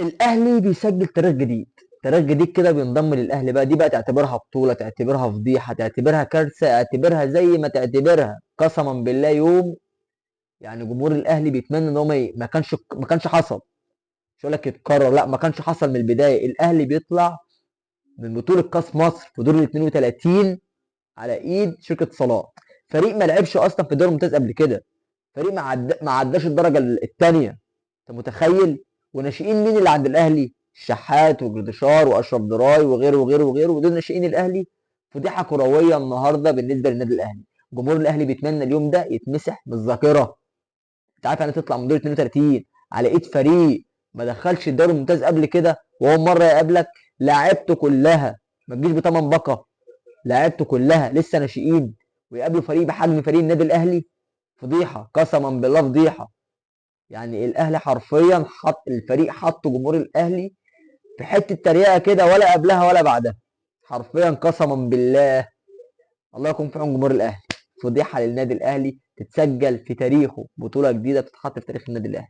الاهلي بيسجل تاريخ جديد، تاريخ جديد كده بينضم للاهلي بقى. دي بقى تعتبرها بطوله، تعتبرها فضيحة، تعتبرها كارثة، اعتبرها زي ما تعتبرها. قسما بالله يوم يعني جمهور الاهلي بيتمنى ان هو ما كانش حصل، مش هقول لك يتكرر، لا ما كانش حصل من البداية. الاهلي بيطلع من بطوله كاس مصر في دور ال 32 على ايد شركة اتصالات، فريق ما لعبش اصلا في الدوري الممتاز قبل كده، فريق ما عداش الدرجة الثانية، انت متخيل؟ وناشئين مين اللي عند الاهلي؟ الشحات وجردشار واشرف دراي وغيره وغيره وغيره، ودول ناشئين الاهلي. فضيحة كروية النهارده بالنسبة للنادي الاهلي. جمهور الاهلي بيتمنى اليوم ده يتمسح من الذاكرة. انت عارف يعني تطلع من دور 32 على ايد فريق ما دخلش الدوري الممتاز قبل كده، وهو مرة يقابلك لعبته كلها ما تجيش بثمن بقه، لعبته كلها لسه ناشئين، ويقابلوا فريق بحجم فريق النادي الاهلي. فضيحة قسما بالله فضيحة. يعني الاهلي حرفيا حط الفريق، حط جمهور الاهلي في حتة تريقه كده، ولا قبلها ولا بعدها، حرفيا قسما بالله. الله يكون في عون جمهور الاهلي. فضيحة للنادي الاهلي تتسجل في تاريخه، بطوله جديدة بتتحط في تاريخ النادي الاهلي.